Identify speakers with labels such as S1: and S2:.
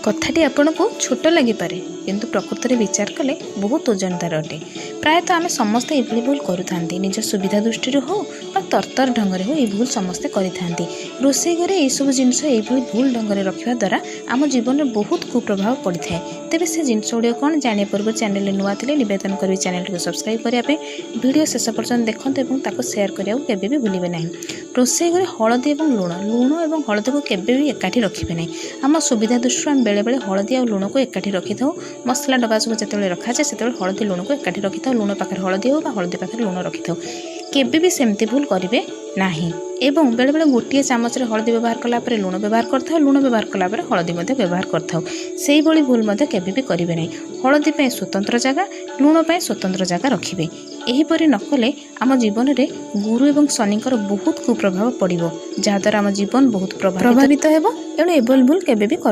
S1: କଥାଟି ଆପଣଙ୍କୁ ଛୋଟ ଲାଗିପାରେ, କିନ୍ତୁ ପ୍ରକୃତରେ ବିଚାର କଲେ ବହୁତ ଓଜନଦାର ଅଟେ। ପ୍ରାୟତଃ ଆମେ ସମସ୍ତେ ଏଭଳି ଭୁଲ କରୁଥାନ୍ତି। ନିଜ ସୁବିଧା ଦୃଷ୍ଟିରୁ ହେଉ ବା ତରତର ଢଙ୍ଗରେ ହେଉ, ଏହି ଭୁଲ ସମସ୍ତେ କରିଥାନ୍ତି। ରୋଷେଇ ଘରେ ଏଇସବୁ ଜିନିଷ ଏଇଭଳି ଭୁଲ ଢଙ୍ଗରେ ରଖିବା ଦ୍ୱାରା ଆମ ଜୀବନରେ ବହୁତ କୁପ୍ରଭାବ ପଡ଼ିଥାଏ। ତେବେ ସେ ଜିନିଷ ଗୁଡ଼ିକ କ'ଣ ଜାଣିବା ପୂର୍ବରୁ, ଚ୍ୟାନେଲରେ ନୂଆ ଥିଲେ ନିବେଦନ କରିବି ଚ୍ୟାନେଲଟିକୁ ସବସ୍କ୍ରାଇବ୍ କରିବା ପାଇଁ। ଭିଡ଼ିଓ ଶେଷ ପର୍ଯ୍ୟନ୍ତ ଦେଖନ୍ତୁ ଏବଂ ତାକୁ ସେୟାର କରିବାକୁ କେବେ ବି ଭୁଲିବେ ନାହିଁ। ରୋଷେଇ ଘରେ ହଳଦୀ ଏବଂ ଲୁଣ, ଲୁଣ ଏବଂ ହଳଦୀକୁ କେବେ ବି ଏକାଠି ରଖିବେ ନାହିଁ। ଆମ ସୁବିଧା ଦୃଷ୍ଟିରୁ ଆମେ ବେଳେବେଳେ ହଳଦୀ ଆଉ ଲୁଣକୁ ଏକାଠି ରଖିଥାଉ। ମସଲା ଡବା ସବୁ ଯେତେବେଳେ ରଖାଯାଏ, ସେତେବେଳେ ହଳଦୀ ଲୁଣକୁ ଏକାଠି ରଖିଥାଉ। ଲୁଣ ପାଖରେ ହଳଦୀ ହେଉ ବା ହଳଦୀ ପାଖରେ ଲୁଣ ରଖିଥାଉ। କେବେ ବି ସେମିତି ଭୁଲ କରିବେ ନାହିଁ। ଏବଂ ବେଳେବେଳେ ଗୋଟିଏ ଚାମଚରେ ହଳଦୀ ବ୍ୟବହାର କଲା ପରେ ଲୁଣ ବ୍ୟବହାର କରିଥାଉ, ଲୁଣ ବ୍ୟବହାର କଲା ପରେ ହଳଦୀ ମଧ୍ୟ ବ୍ୟବହାର କରିଥାଉ। ସେଇଭଳି ଭୁଲ ମଧ୍ୟ କେବେ ବି କରିବେ ନାହିଁ। ହଳଦୀ ପାଇଁ ସ୍ୱତନ୍ତ୍ର ଜାଗା, ଲୁଣ ପାଇଁ ସ୍ୱତନ୍ତ୍ର ଜାଗା ରଖିବେ। ଏହିପରି ନ କଲେ ଆମ ଜୀବନରେ ଗୁରୁ ଏବଂ ଶନିଙ୍କର ବହୁତ କୁପ୍ରଭାବ ପଡ଼ିବ, ଯାହାଦ୍ୱାରା ଆମ ଜୀବନ ବହୁତ ପ୍ରଭାବିତ ହେବ। ଏଣୁ ଏଭଳି ଭୁଲ କେବେ ବି କରନ୍ତୁ